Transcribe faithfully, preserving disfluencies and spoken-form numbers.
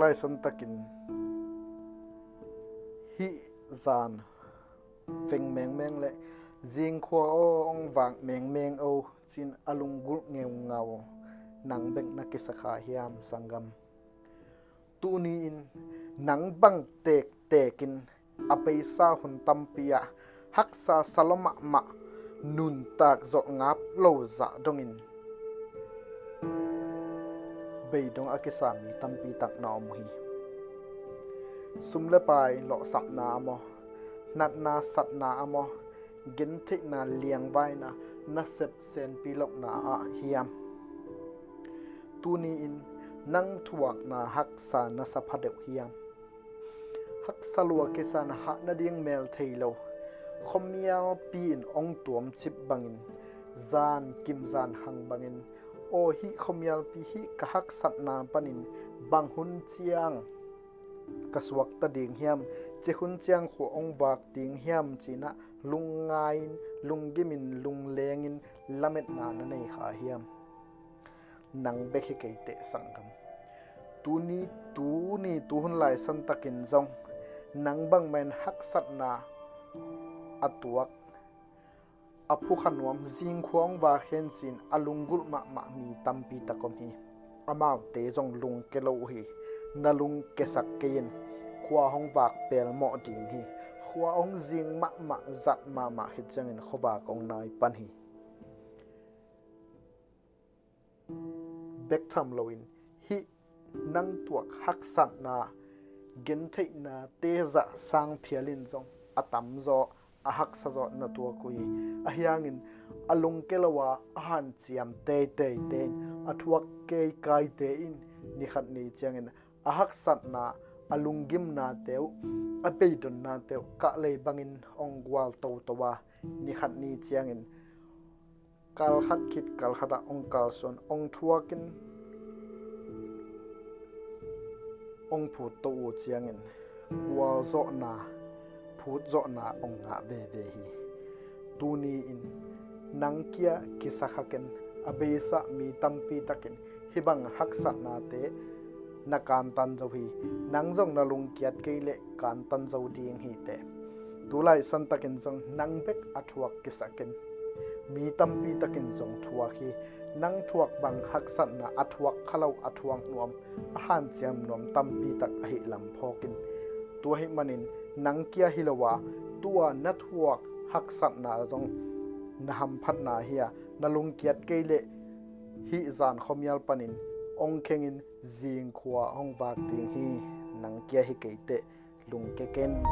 Laisan takin hih zan veng mengmeng le zingkhua aw hong vak mengmeng o cin a lunggulh ngeungau nang bek na kisakha hiam sanggam? Tuni-in nang bang tektekin a beisa hun tampi ah haksa sa lua mahmah, nuntak zawh ngap lo zah dongin beidong a kisa mi tampi tak na om uh hi. Sum le pai lawhsapna a maw, natna satna a maw, gentheihna liangvaina nasep senpi lohna ah hiam? Tuni-in nang thuakna haksa na sa phadeuh hiam? Haksa lua kisa na hah nading mel thei lo khuamialpi in hong tuamcip bangin, zan kim zan hang bangin, aw hih khuamialpi hih ka haksatna panin bang hun ciang ka suakta ding hiam, cik hun ciang khua hong vak ding hiam cinah lungngai-in, lunggimin, lunglengin lametna na nei kha hiam? Nang bek hi kei teh sanggam. Tuni, tuni tuhun laisan takin zong nang bangmah in haksatna a tuak, a phukha nuam, zingkhua hong vak hen cin a lunggulh mahmah mi tampi tak om hi. Amaute zong lungke lo uh hi. Na lungkesak kei in, khua hong vak pelmawh ding hi. Khua hong zing mahmah, zat mahmah khit ciangin khuavak hong nai pan hi. Bek tham loin hih nang tuak haksatna gentheihna tezah sang phial in zong a tamzaw, a haksa zaw na tuak uh hi. Ahi hangin a lungke lo a, a hanciam teiteite in, a thuak keikaite in nikhat ni ciangin a haksatna, a lunggimnate uh, a beidonnate uh kahlei bangin hong gual toto a, nikhat ni ciangin kalkhat khit kalkhat ah hong kalsuan, hong thuakin hong phutto uh ciangin gualzawhna, phutzawhna hong ngah veve hi. Tuni-in nang kia kisakha ken, a beisa mi tampi takin hih bang haksatnate na kantan zo hi. Nang zong na lungkiat kei leh kantan zo ding hi teh. Tulaisan takin zong nang bek a thuak kisa ken. Mi tampi takin zong thuak hi. Nang thuak bang haksatna a thuak kha lo, a thuak nuam, a hanciam nuam tampi tak ahih lam phawkin, tua ahih manin nang kia hi lo a, tua na thuak haksatna zong na hamphatna hi a, na lungkiat kei leh hih zan khuamial panin hong khengin zingkhua hong vak ding hi. Nang kia hi kei teh, lungke ken.